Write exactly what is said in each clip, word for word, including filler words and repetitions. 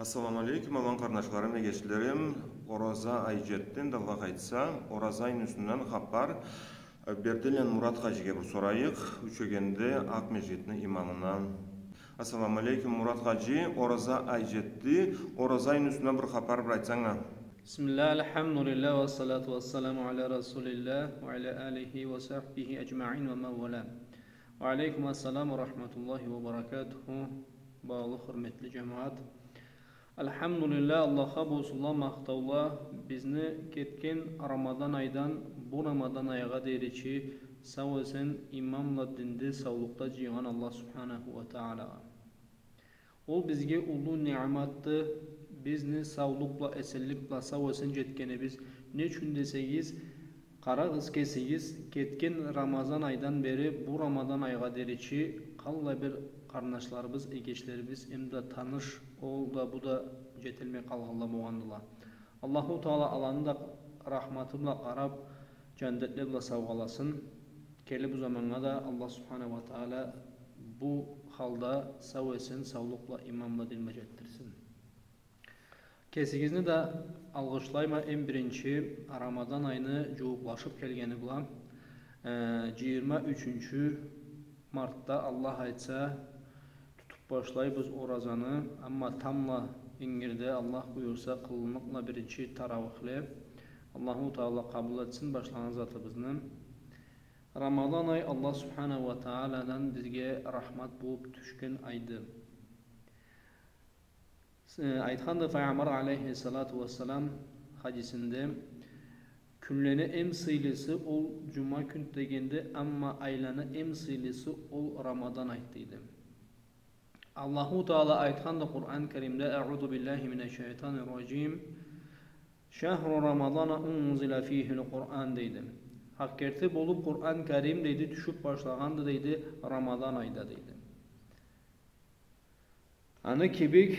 Ассаламу алейкум, алан къарнашларым, эгечлерим. Ораза ай джетди, энди Аллах айтса, ораза айны юсюнден хапар, э, Бердиланы Мурат хаджиге бир сорайыкъ, Ючегенде Акъ межгитни имамына. Ассаламу алейкум, Мурат хаджи, ораза ай джетди, ораза айны юсюнден бир хапар бир айтсанг а. بسم الله، الحمد لله، والصلاة والسلام على رسول الله وعلى آله وصحبه أجمعين ومن والاه. وعليكم السلام ورحمة الله وبركاته. Багъалы хурметли джамагъат. Альхамдулиллях, Аллахха болсунла махтаула, бизни кетген Рамадан айдан бу Рамадан айгъа деричи сау-эсен, иман бла, динде, саулукъда джыйгъан Аллах Субханаху уа Таалагъа. Ол бизге уллу ниъматды, бизни саулукъ бла, эсенлик бла сау-эсен джетгенибиз. Не ючюн десегиз, къарагъыз кесигиз, кетген Рамазан айдан бери бу Рамадан айгъа деричи къаллай бир къарнашларыбыз, эгечлерибиз, эм да таныш, ол да, бу да джетелмей къалгъанла болгъандыла. Аллаху Таала аланы да рахматы бла къараб, джандетле бла саугъаласын. Келир бу заманнга да Аллах Субханаху уа Таала бу халда сау-эсен, саулукъ бла, иман бла, дин бла джетдирсин. Кесигизни да алгъышлайма, эм биринчи Рамадан айны джууукълашыб келгени бла, э, джыйырма ючюнчю мартда, Аллах айтса, тутуб башлайбыз оразаны, амма тамбла ингирде, Аллах буюрса, къылынныкъла биринчи таравихле. Аллаху Таала къабыл этсин башлагъан затыбызны. Рамадан ай Аллах Субханаху уа Тааладан бизге рахмат болуб тюшген айды. С-, э, айтханды Файгъамбар алейхиссалату уассалам хадисинде: «Кюнлени эм сыйлысы ол джума кюн дегенди, амма айланы эм сыйлысы ол Рамадан ай», — дейди. Аллаху Таала айтханды Къуран Каримде: «أعوذ بالله من الشيطان الرجيم. شهر رمضان أنزل فيه القرآن», — дейди. Хакъ керти болуб, Къуран Карим, дейди, тюшюб башлагъанды, дейди, Рамадан айда, дейди. Аны кибик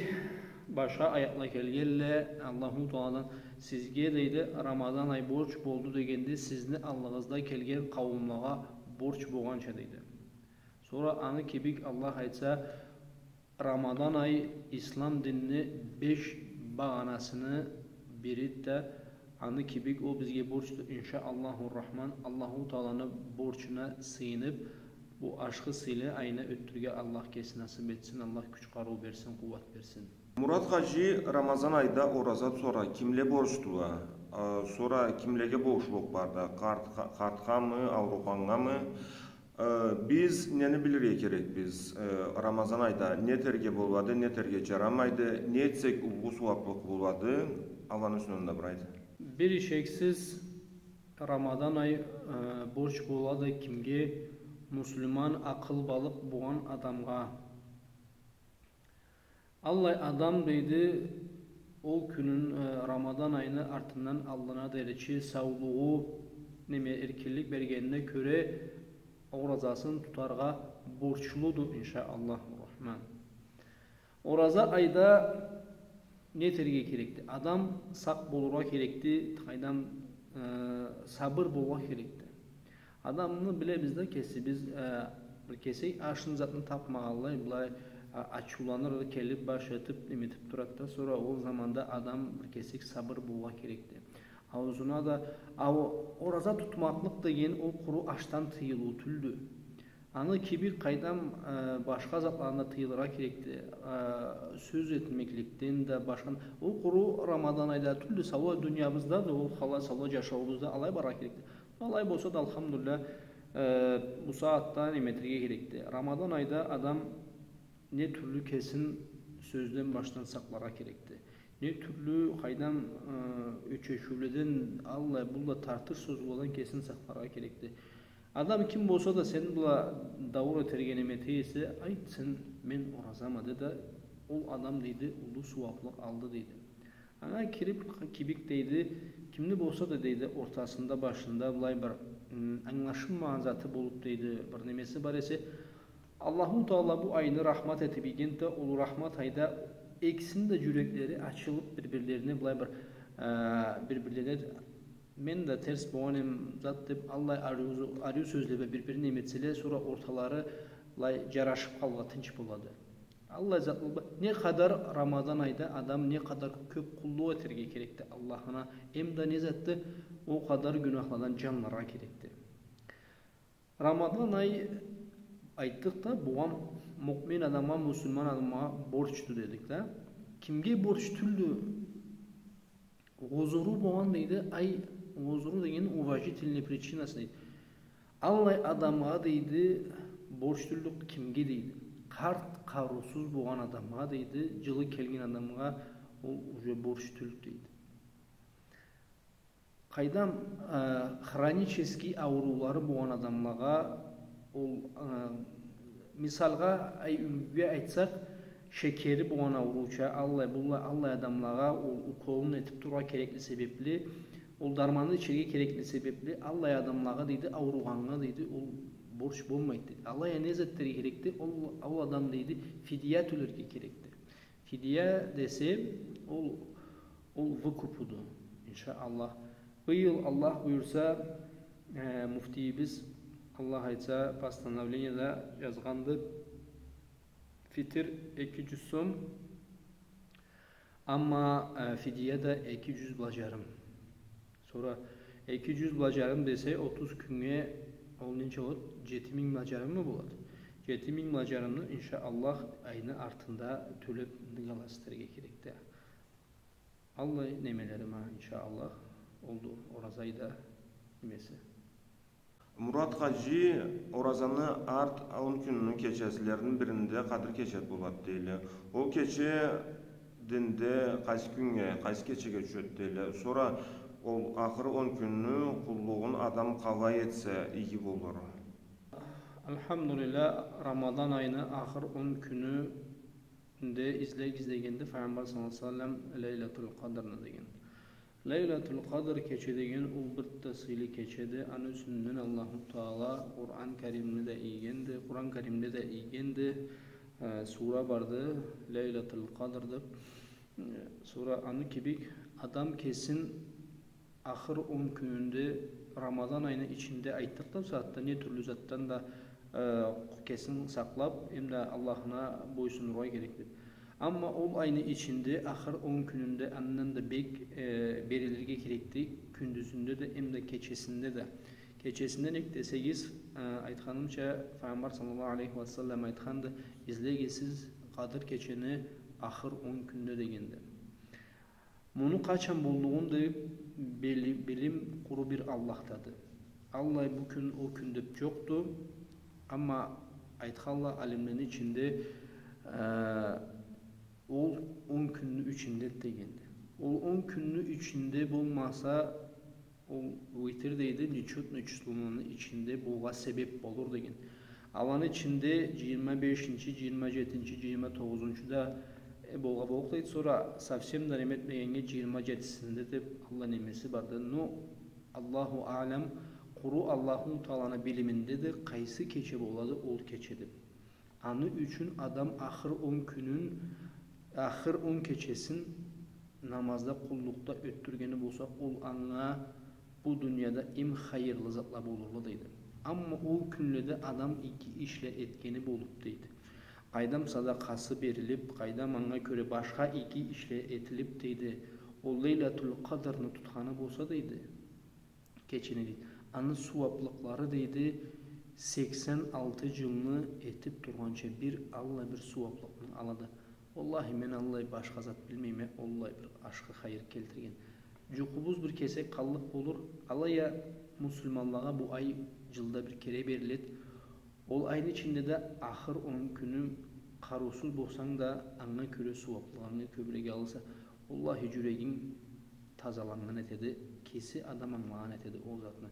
башха аятла келгенле Аллаху Тааладан: «Сизге, — дейди, — Рамадан ай борч болду дегенди, сизни аллыгъызда келген къауумлагъа борч болгъанча», — дейди. Сора аны кибик Аллах айтса, Рамадан ай ислам динни беш багъанасыны бириди да, аны кибик ол бизге борчду. Иншааллаху Рахман, Аллаху Тааланы борчуна сыйыныб, бу ашхы сыйлы айны ётдюрюрге Аллах кеси насыб этсин, Аллах кюч-къарыу берсин, къууат берсин. Мурат хаджи, Рамазан айда ораза тутаргъа кимле борчлула? А, сора кимлеге борчлукъ барды? Къарт-, къартхамы, ауругъаннгамы? Э, биз нени билирге керекбиз? Э, Рамазан айда не этерге болады, не этерге джарамайды, не этсек уллу сууаблыкъ болады, аланы юсюнден да бир айт. Бир ишексиз, Рамадан ай, э, борч болады кимге? Муслиман, акъылбалыкъ болгъан адамгъа. Аллай адам, дейди, ол кюнюн, э, Рамадан айны артындан аллына деричи саулугъу, неме, эркинлик бергенине кёре оразасын тутаргъа борчлуду, иншааллаху Рахман. Ораза айда не этерге керекди? Адам сакъ болургъа керекди, къайдам, э, сабыр болургъа керекди. Адамны билебиз да кесибиз, э, бир кесек ашын, затын табмагъанлай, былай, а, ачыуланыр, келиб баш этиб, неме этиб турады да, сора ол заманда адам бир кесек сабыр болургъа керекди. Аузуна да, а, о-, ораза тутмакълыкъ деген ол къуру ашдан тыйылыу тюлдю. Аны кибик къайдам, э, башха затлардан да тыйылыргъа керекди. Э, сёз этмекликден да башха. Ол къуру Рамадан айда тюлдю, саулай дуниябызда да, ол халай саулай джашауубузда алай барыргъа керекди. Алай болса да, алхамдулиллях, э, бу сагъатда неме этерге керекди. Рамадан айда адам не тюрлю кесин сёзден, башдан сакъларгъа керекди. Не тюрлю, къайдам, э, ёчешиуледен, аллай-буллай тартыш-созулладан кесин сакъларгъа керекди. Адам ким болса да сени бла дауур этерге неме эте эсе, айтсын, мен оразама де да, ол адам, дейди, уллу сууаблыкъ алды, дейди. Анга кириб, кибик, дейди, кимни болса да, дейди, ортасында, башында былай бир, м, ангылашылмагъан заты болуб, дейди, бир немеси бар эсе, Аллаху Таала бу айны рахмат этиб ийгенди да, ол рахмат айда экисини да джюреклери ачылыб, бир-бирлерине былай бир, э, бир-бирлерине, мен да терс болгъан эм зат деб, аллай ариу, ариу сёзле бла бир-бирин неме этселе, сора орталары былай джарашыб къалыргъа тынч болады. Аллай затла бла-, не къадар Рамадан айда адам не къадар кёп къуллукъ этерге керекди Аллахына, эм да не затды, ол къадар гюнахладан джанларгъа керекди. Рамадан ай, айтдыкъ да, бугъа муъмин адамгъа, муслиман адамгъа борчду дедик да. Кимге борч тюлдю? Узуру болгъан, дейди, ай, узуру деген уважительный причинасы, дейди. Аллай адамгъа, дейди, борч тюлдю. Кимге, дейди? Къарт, къарыусуз болгъан адамгъа, дейди, джылы келген адамгъа ол уже борч тюлдю, дейди. Къайдам, э, хронический ауруулары болгъан адамлагъа ол, э, мисалгъа, ай, юлгюге айтсакъ, шекери болгъан аурууча, аллай, буллай, аллай адамлагъа ол уколун этип турургъа керекли себепли, ол дарманны ичерге керекли себепли, аллай адамлагъа, дейди, ауругъаннга, дейди, ол борч болмайды, дейди. Алай а не зат этерге керекди? Ол, ол адам, дейди, фидия тёлерге керекди. Фидия десе, ол, ол выкупуду, иншаАллах. Быйыл, Аллах буюрса, э, муфтийибиз, Аллах айтса, постановлениеде джазгъанды, фитир эки джюз сом, амма, э, фидия да эки джюз бла джарым. Сора эки джюз бла джарым десе, отуз кюннге ол ненча болад? Джети минг бла джарыммы болад? Джети минг бла джарымны, иншаАллах, айны артында тёлеп, дыгалас этерге керекди. Аллай немелери ма, иншаАллах, олду ораза айда немеси. Мурат хаджи, оразаны арт он кюнню кечеслерини биринде Къадыр кече болад, дейле. Ол кече динде къайсы кюннге, къайсы кечеге тюшед, дейле. Сора ол ахыр он кюнню къуллугъун адам къалай этсе иги болур? Алхамдулиллах, Рамадан айны ахыр он кюнюнде излегиз дегенди Файгъамбар саллаллаху алейхи ва саллам Лейлатул Къадрны деген. Лейлатул Къадр кече деген ол бир да сыйлы кечеди. Аны юсюнден Аллаху Таала Къуран Каримни да ийгенди, Къуран Каримде да ийгенди, э, сура барды, Лейлатул Къадр деп. Э, сура аны кибик адам кесин ахыр он кюнюнде, Рамадан айны ичинде, айтдыкъ да, бусагъатда не тюрлю затдан да, э, кесин сакълап, эм да Аллахына бойсунургъа керекди. Амма ол айны ичинде, ахыр он кюнюнде андан да бек, э, берилирге керекди, кюндюзюнде да, эм да кечесинде да. Кечесинде нек десегиз, э, айтханымча, Файгъамбар саллаллаху алейхи ва саллам айтханды, излегиз сиз Къадыр кечени ахыр он кюнде дегенди. Муну къачан боллугъун да били-, билим къуру бир Аллахдады. Аллай бу кюн, ол кюн деп джокъду. Амма айтханла алимлени ичинде, э, ол он кюнню ичинде дегенди. Ол он кюнню ичинде болмаса, ол витр, дейди, нечётный числоланы ичинде болгъа себеп болур деген. Аланы ичинде джыйырма бешинчи, джыйырма джетинчи, джыйырма тогъузунчу да, э, болгъа боллукъ, дейди. Сора совсем да неме этмегеннге джыйырма джетисинде деп Аллах немеси барды. Но Аллаху аълам, къуру Аллаху Тааланы билиминдеди, къайсы кече болады ол кече деп. Аны ючюн адам ахыр он кюнюн, ахыр он кечесин намазда, къуллукъда ётдюргени болса, ол анга бу дунияда эм хайырлы затла болурла, дейди. Амма ол кюнледе адам иги ишле этгени болуп, дейди. Къайдам садакъасы берилип, къайдам анга кёре башха иги ишле этилип, дейди. Ол Лейлатул Къадрны тутханы болса, дейди, кечени, дейди, аны сууаплыкълары, дейди, сексен алты джылны этип тургъанча бир аллай бир сууаплыкъны алады. Уаллахи, мен аллай башха зат билмейме, аллай бир ашхы хайыр келтирген. Джукъубуз бир кесек къаллыкъ болур, алай а муслиманлагъа бу ай джылда бир кере берилед. Ол айны ичинде да ахыр он кюню къарыусуз болсанг да, анга кёре сууаплыгъынгы кёбюрек алырса, уаллахи, джюрегинг тазаланнган этеди, кеси адам ангылагъан этеди ол затны,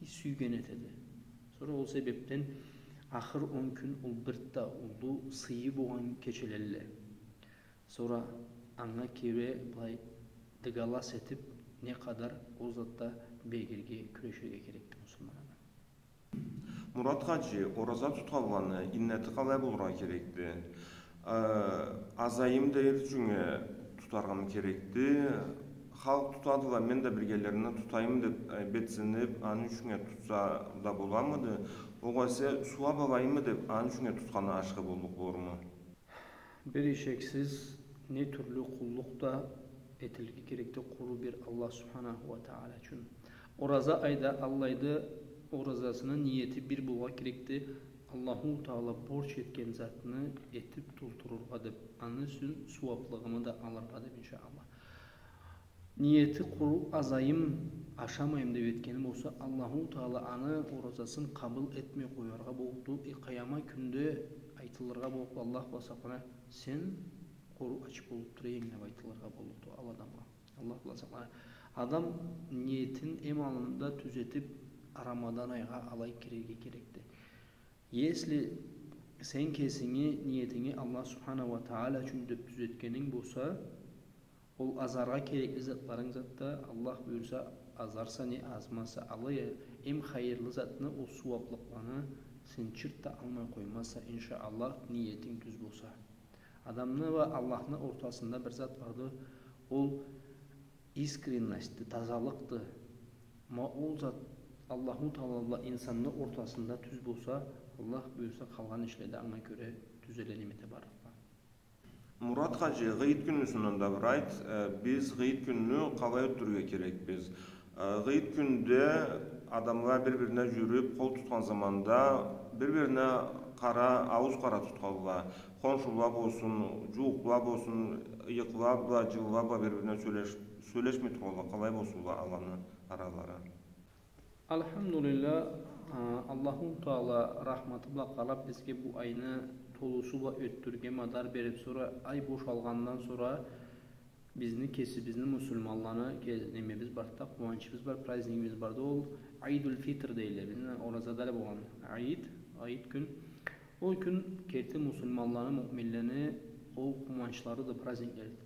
и сюйген этеди. Сора ол себепден ахыр он кюн ол бир да уллу сыйы болгъан кечелелле. Сора анга кёре былай дыгалас этип, не къадар ол затда бегирге, кюреширге керекди муслиман адам. Мурат хаджи, ораза тутханланы иннети къалай болургъа керекди? Э, азайым дер ючюннге тутаргъамы керекди? Халкъ тутадыла, мен да биргелерине тутайым деп, э, бетсинип, аны ючюннге тутса да боламыды? Огъесе сууап алайымы деп, аны ючюннге тутханы ашхы боллукъ болурму? Бир ишексиз, не тюрлю къуллукъ да этилирге керекди къуру бир Аллах Субханаху уа Тагъала ючюн. Ораза айда аллайды, оразасыны ниети бир болургъа керекди, Аллаху Тагъала борч этген затны этип толтурургъа деп, аны ючюн сууаплыгъымы да алыргъа деп, иншаАллах. Ниети къуру азайым, ашамайым деп этгени болса, Аллаху Тагъала аны оразасын къабыл этмей къояргъа боллукъду. Э, къыямат кюнде айтылыргъа боллукъду, Аллах бла сакъласын, сен къуру ач болуп тура эдинг деп айтылыргъа боллукъду ол адамгъа. Аллах бла сакъласын. Адам ниетин эм аллында тюзетип, Рамадан айгъа алай кирирге керекди. Если сен кесинги ниетинги Аллах Субханаху уа Тагъала ючюн деп тюзетгенинг болса, ол азаргъа керекли затларынг затда, Аллах буюрса, азарса, не азмазса, алай а эм хайырлы затны, ол сууаплыкъланы сен чырт да алмай къоймазса, иншаАллах, ниетинг тюз болса. Адамны уа Аллахны ортасында бир зат барды, ол искренностьды, тазалыкъды. Ма ол зат Аллаху Тагъала бла инсанны ортасында тюз болса, Аллах буюрса, къалгъан ишле да анга кёре тюзеле, неме эте барлыкъла. Мурат хаджи, Гъыйыт кюнню юсюнден да бир айт, э, биз Гъыйыт кюнню къалай ётдюрюрге керекбиз? Э, Гъыйыт кюнде адамла бир-бирине джюрюп, къол тутхан заманда бир-бирине къара, аууз къара тутханла. Хоншула болсун, джууукъла болсун, ыйыкъла бла, джылла бла бир-бирине сёлеш-, сёлешмей тургъанла, къалай болсунла аланы аралары? Алхамдулиллах, а, Аллаху Тагъала рахматы бла къарап, бизге бу айны толусу бла ётдюрюрге мадар берип, сора ай бошалгъандан сора бизни кесибизни муслиманланы ке-, немебиз барды да, къууанчыбыз бар, празднигибиз барды, ол Айдул Фитр дейле, бизни оразада болгъан айт, айт кюн. Ол кюн керти муслиманланы, муъминлени ол къууанчларыды, праздниклериди.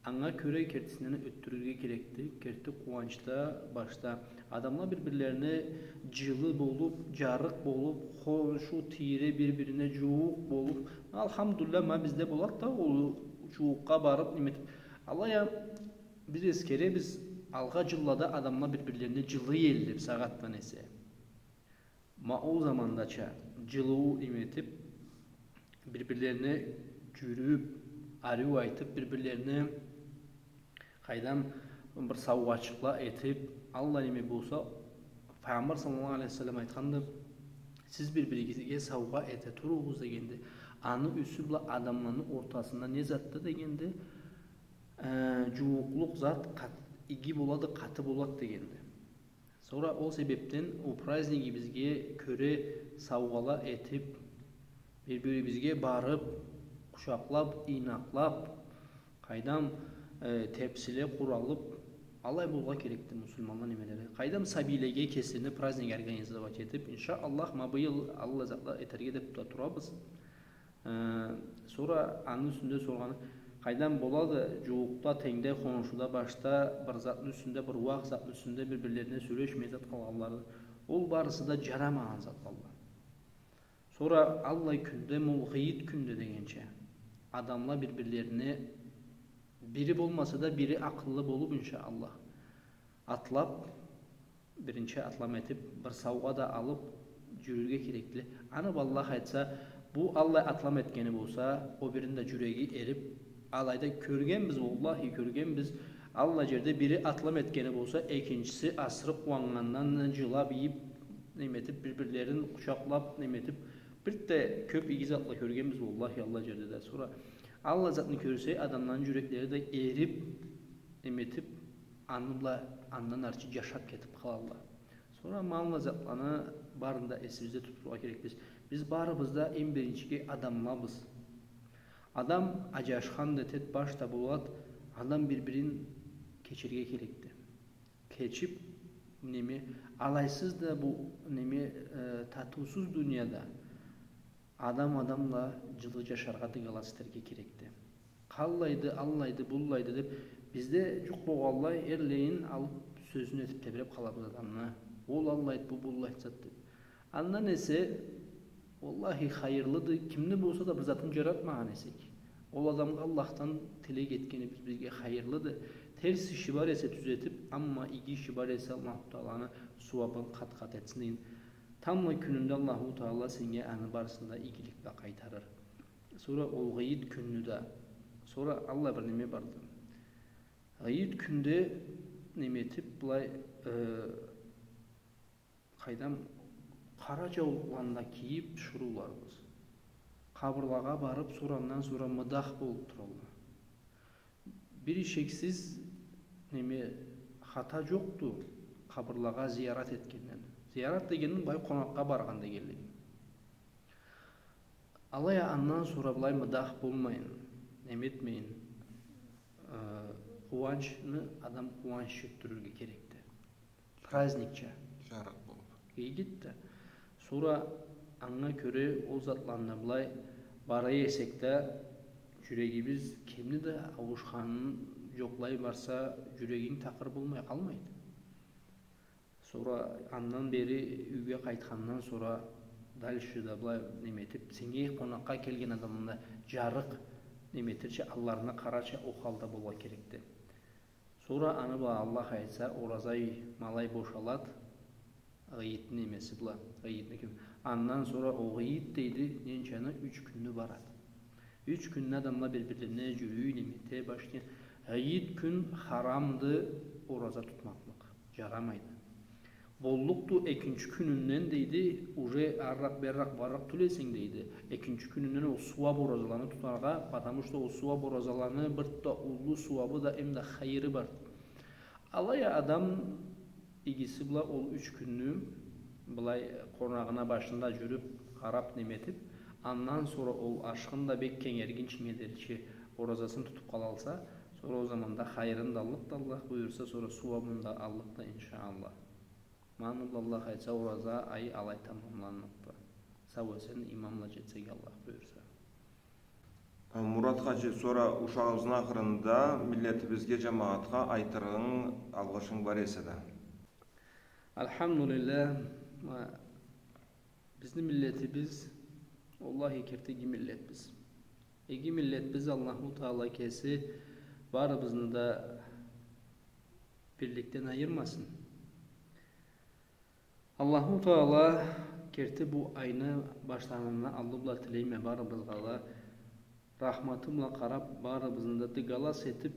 Анга кёре кертисинден ётдюрюрге керекди, керти къууанчда, башда. Адамла бир-бирлерине джылы болуп, джарыкъ болуп, хоншу, тийре бир-бирине джууукъ болуп. Алхамдулиллах, ма бизде болад да, ол джууукъгъа барып, неме этип. Алай а биз эсгеребиз, алгъа джыллада адамла бир-бирлерине джылы эдиле бусагъатдан эсе. Ма ол замандача джылыу неме этип, бир-бирлерине джюрюп, ариу айтып, бир-бирлерине къайдам бир саугъачыкъла этип, аллай неме болса, Пайгъамбар саллаллаху алейхи ва саллам айтханды, сиз бир-биригизге саугъа эте туругъуз дегенди. Аны юсю бла адамланы ортасында не затды дегенди, э, джууукълукъ зат къат-, иги болады, къаты болады дегенди. Сора ол себепден ол празднигибизге кёре саугъала этип, бир-бирибизге барып, къучакълап, ийнакълап, къайдам, э, тепсиле къуралып, алай болургъа керекди муслиманла немелери. Къайдам сабийлеге кеслерине праздник организовать этип, иншаАллах, ма быйыл аллай затла этерге деп да турабыз. Э, сора аны юсюнде соргъаны, къайдам, болады, джууукъда, тенгде, хоншуда, башда бир затны юсюнде, бир уакъ затны юсюнде бир-бирлерине сёлешмей зат къалгъанлары. Ол барысы да джарамагъан затлалла. Сора аллай кюнде, ма ол Гъыйыт кюнде дегенча, адамла бир-бирлерине, бири болмаса да, бири акъыллы болуп, иншаАллах, атлап, биринчи атлам этип, бир саугъа да алып джюрюрге керекдиле. Аны бла Аллах айтса, бу аллай атлам этгени болса, ол бирини да джюреги эрип, алайда кёргенбиз, уаллахи, кёргенбиз. Аллай джерде бири атлам этгени болса, экинчиси асыры къууаннгандан джылап, ийип, неме этип, бир-бирлерин къучакълап, неме этип, бир да кёп иги затла кёргенбиз, уаллахи, аллай джерде да. Сора аллай затны кёрсе, адамланы джюреклери да эрип, неме этип, аны бла андан ары джашап кетип къалалла. Сора ма аллай затланы барын да эсибизде тутургъа керекбиз. Биз барыбыз да эм биринчиге адамлабыз. Адам аджашхан да этед, баш да болад, адам бир-бирин кечерге керекди. Кечип, неме, алайсыз да бу, неме, э, татыусуз дунияда адам адамла джылы джашаргъа дыгалас этерге керекди. Къаллайды, аллайды, буллайды деп, бизде джукъ болгъанлай, эрлейин алып, сёзюн этип тебиреп къалабыз адамны. Ол аллайды, бу буллайды зат деп. Андан эсе, уаллахи, хайырлыды, кимни болса да бир затын джаратмагъан эсек, ол адамгъа Аллахдан тилек этгенибиз бизге хайырлыды. Терс иши бар эсе тюзетип, амма иги иши бар эсе, Аллаху Тааланы сууабын къат-къат этсин дейин. Тамбла кюнюнде Аллаху Таала сеннге аны барысын да игилик бла къайтарыр. Сора ол гъыйыт кюнню да. Сора аллай бир неме барды. Гъыйыт кюнде неме этип, былай, э, къайдам, къара джаулукъланы да кийип тиширыуларыбыз. Къабырлагъа барып, сора андан сора мыдах болуп туралла. Бир ишексиз неме, хата джокъду къабырлагъа зиярат этгенден. Зиярат дегенинг былай къонакъгъа баргъан дегенлиги. Алай а андан сора былай мыдах болмайын, неме этмейин, э, къууанчны адам къууанч чекдирирге керекди. Праздникча. Джарыкъ болуп. Игиди да. Сора анга кёре ол затланы былай бара эсек да, джюрегибиз кимни да ауушханын джокълай барса, джюрегинг такъыр болмай къалмайды. Сора андан бери юйге къайтхандан сора дальше да былай неме этип, сеннге къонакъгъа келген адамны да джарыкъ неме этерча, алларына къарарча, ол халда болургъа керекди. Сора аны бла, Аллах айтса, ораза ай ма алай бошалады, гъыйытны немеси бла, гъыйытны кюн. Андан сора ол гъыйыт дейди, ненчаны, юч кюнню барады. Юч кюнню адамла бир-бирлерине джюрюй, неме эте башлай. Гъыйыт кюн харамды ораза тутмакълыкъ, джарамайды. Боллукъду экинчи кюнюнден, дейди, уже арыракъ-бериракъ барлыкъ тюл эсенг, дейди. Экинчи кюнюнден ол сууап оразаланы тутаргъа, потому что ол сууап оразаланы бир да уллу сууабы да, эм да хайыры бар. Алай а адам игиси бла ол юч кюнню былай къонагъына башында джюрюп, къарап, неме этип, андан сора ол ашхын да бек кенгергинчи неме этерча, оразасын тутуп къалалса, сора ол заманда хайырын да аллыкъды, Аллах буюрса, сора сууабын да аллыкъды, иншаАллах. Ма аны бла, Аллах айтса, ораза ай алай тамамланныкъды. Сау-эсен, иман бла джетсек, Аллах буюрса. Мурат хаджи, сора ушагъыбызны ахырында миллетибизге, джамагъатха айтырыгъынг, алгъышынг бар эсе да. Альхамдулиллах, ма, бизни миллетибиз, уаллахи, керти иги миллетбиз. Иги миллетбиз, Аллаху Таала кеси барыбызны да бирликден айырмасын. Аллаху Таала керти бу айны башланырны аллы бла тилейме барыбызгъа да рахматы бла къарап, барыбызны да дыгалас этип,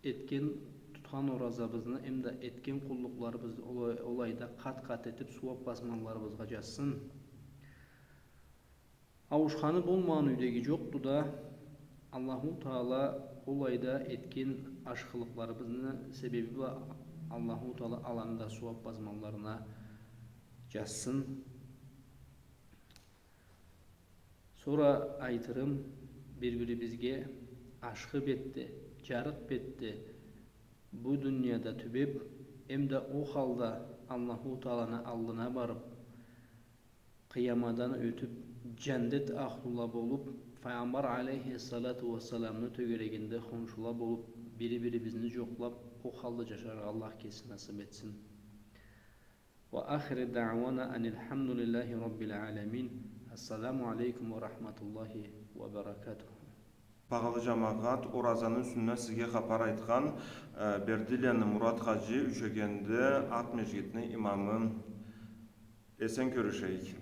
этген, тутхан оразабызны, эм да этген къуллукъларыбызны ол, ол айда къат-къат этип, сууап базманларыбызгъа джазсын. Ауушханы болмагъан юйдеги джокъду да, Аллаху Таала ол айда этген ашхылыкъларыбызны себеби бла Аллаху Таала аланы да сууап базманларына джазсын. Сора айтырым, бир-бирибизге ашхы бетде, джарыкъ бетде бу дунияда тюбеп, эм да ол халда Аллаху Тааланы аллына барып, Къыямадан ётюп, джандет ахлула болуп, Файгъамбар алейхиссалату уассаламны тёгерегинде хоншула болуп, бири-бирибизни джокълап, ол халда джашаргъа Аллах кеси насып этсин. وآخر دعوانا أن الحمد لله رب العالمين. السلام عليكم ورحمة الله وبركاته. Багъалы джамагъат, оразаны юсюнден сизге хапар айтхан, э, Бердиланы Мурат хаджи, Ючегенди Акъ межгитни имамы. Эсен кёрюшейик.